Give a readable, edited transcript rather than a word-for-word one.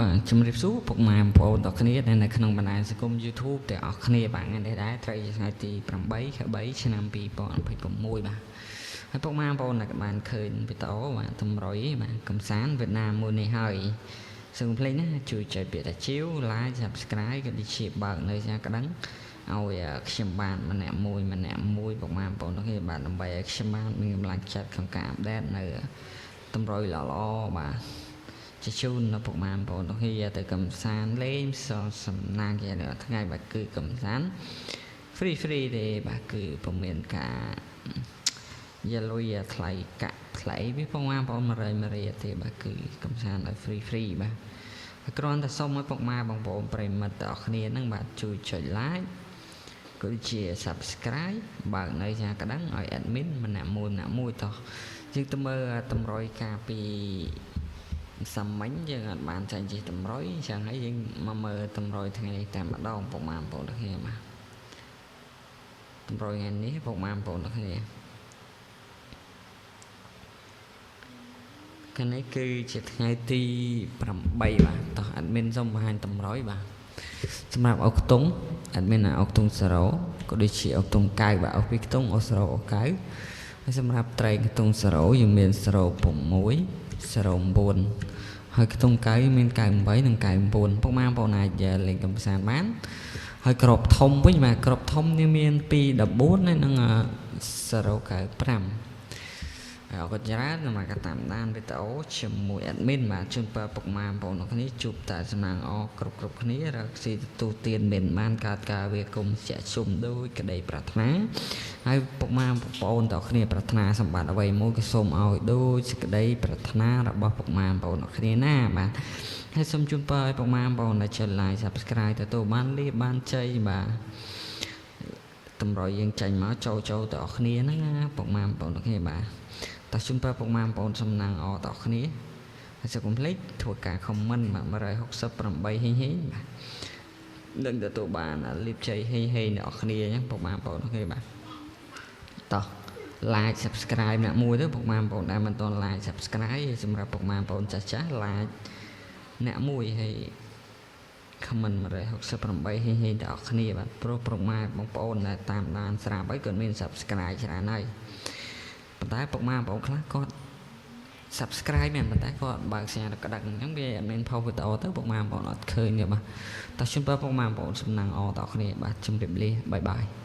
បាទជំរាបសួរពុកម៉ែបងប្អូនទាំងគ្នាដែលនៅក្នុងបណ្ដាញសង្គម YouTube ទាំងអស់គ្នាបាទថ្ងៃនេះដែរត្រូវជាថ្ងៃទី8ខែ3ឆ្នាំ2026បាទហើយពុកម៉ែបងប្អូនដែលបានឃើញវីដេអូបាទតម្រុយបាទកំសាន្តវៀតណាមមួយនេះហើយសូមកុំភ្លេចណាជួយចុចពាក្យថាជាវ like Subscribe ក៏ដូចជាបើកនៅសញ្ញាក្តឹងឲ្យខ្ញុំបានម្នាក់មួយម្នាក់មួយពុកម៉ែបងប្អូនទាំងគ្នាបាទដើម្បីឲ្យខ្ញុំបានមានកម្លាំងចិត្តក្នុងការ update នៅតម្រុយល្អៗបាទ ជាជូនដល់ពុកម៉ែបងប្អូនទាំងគ្នាទៅកំសាន្តលេងសសំណាងជាថ្ងៃបាទគឺកំសាន្ត free free ទេបាទគឺពុំមានការយាលុយថ្លៃកាក់ថ្លៃវាពុកម៉ែបងប្អូន100 100រៀលទេបាទគឺកំសាន្តឲ្យ free free បាទហើយគ្រាន់តែសុំឲ្យពុកម៉ែបងប្អូនប្រិយមិត្តទាំងអស់គ្នាហ្នឹងបាទជួយចុច like ក៏ដូចជា subscribe បើកនៅសញ្ញាក្តឹងឲ្យ admin ម្នាក់មួយម្នាក់មួយតោះយើងទៅមើលតម្រុយការពីសាមញ្ញយើងអត់បានចាញ់ជិះតម្រុយអញ្ចឹងហើយយើងមកមើលតម្រុយថ្ងៃនេះតែម្ដងពុកម៉ែបងប្អូនទាំងគ្នាបាទតម្រុយថ្ងៃនេះពុកម៉ែបងប្អូនទាំងគ្នាកាលនេះគឺជាថ្ងៃទី8បាទតោះ admin សូមបង្ហាញតម្រុយបាទសម្រាប់អុកខ្ទង់ admin អុកខ្ទង់0ក៏ដូចជាអុកខ្ទង់9បាទអុកពីខ្ទង់អុក0អុក9ហើយសម្រាប់ត្រីខ្ទង់0យើងមាន06 09ហើយខ្ទង់9មាន98និង99ពុកម៉ែបងប្អូនអាចលេងកំសាន្តបានហើយក្របធំវិញបាទក្របធំនេះមាន214ហើយនិង095ហើយអរគុណច្រើនសម្រាប់ការតាមដានវីដេអូជាមួយ admin បាទជូនពរពុកម៉ែបងប្អូនគ្នាជួបតែសំណាងអគ្រប់គ្រប់គ្នារកស៊ីទទួលទានមានបានកើតការវាគុំជាក់ជុំដោយក្តីប្រាថ្នាហើយពុកម៉ែបងប្អូនទាំងគ្នាប្រាថ្នាសម្បត្តិអ្វីមួយក៏សូមឲ្យដោយសេចក្តីប្រាថ្នារបស់ពុកម៉ែបងប្អូនទាំងគ្នាណាបាទហើយសូមជូនពរឲ្យពុកម៉ែបងប្អូនដែលចុច like Subscribe ទទួលបានលាភបានជ័យបាទតម្រុយយើងចាញ់មកចូលចូលទៅអស់គ្នាហ្នឹងណាពុកម៉ែបងប្អូនទាំងគ្នាបាទតោះជូនពរពុកម៉ែបងប្អូនសំណាងអតអស់គ្នាហើយសូមកុំភ្លេចធ្វើការ comment បាទ168ហេងហេងបាទនឹងទទួលបានលាភជ័យហេងហេងអ្នកនរគ្នាអញ្ចឹងពុកម៉ែបងប្អូនគ្នាបាទតោះ like Subscribe អ្នកមួយទៅពុកម៉ែបងប្អូនដែលមិនទាន់ like Subscribe សម្រាប់ពុកម៉ែបងប្អូនចាស់ចាស់ like អ្នកមួយហើយ comment 168ហេងហេងដល់អស់គ្នាបាទព្រោះពុកម៉ែបងប្អូនដែលតាមដានស្រាប់ហើយគាត់មាន Subscribe ច្រើនហើយប៉ុន្តែពុកម៉ែបងប្អូនខ្លះគាត់ Subscribe មែនប៉ុន្តែគាត់បើកសញ្ញាក្តឹងអញ្ចឹងវាអត់មានផុសវីដេអូទៅពុកម៉ែបងប្អូនអត់ឃើញទេបាទតោះជូនពរពុកម៉ែបងប្អូនសំណាងអតអស់គ្នាបាទជម្រាបលា bye bye.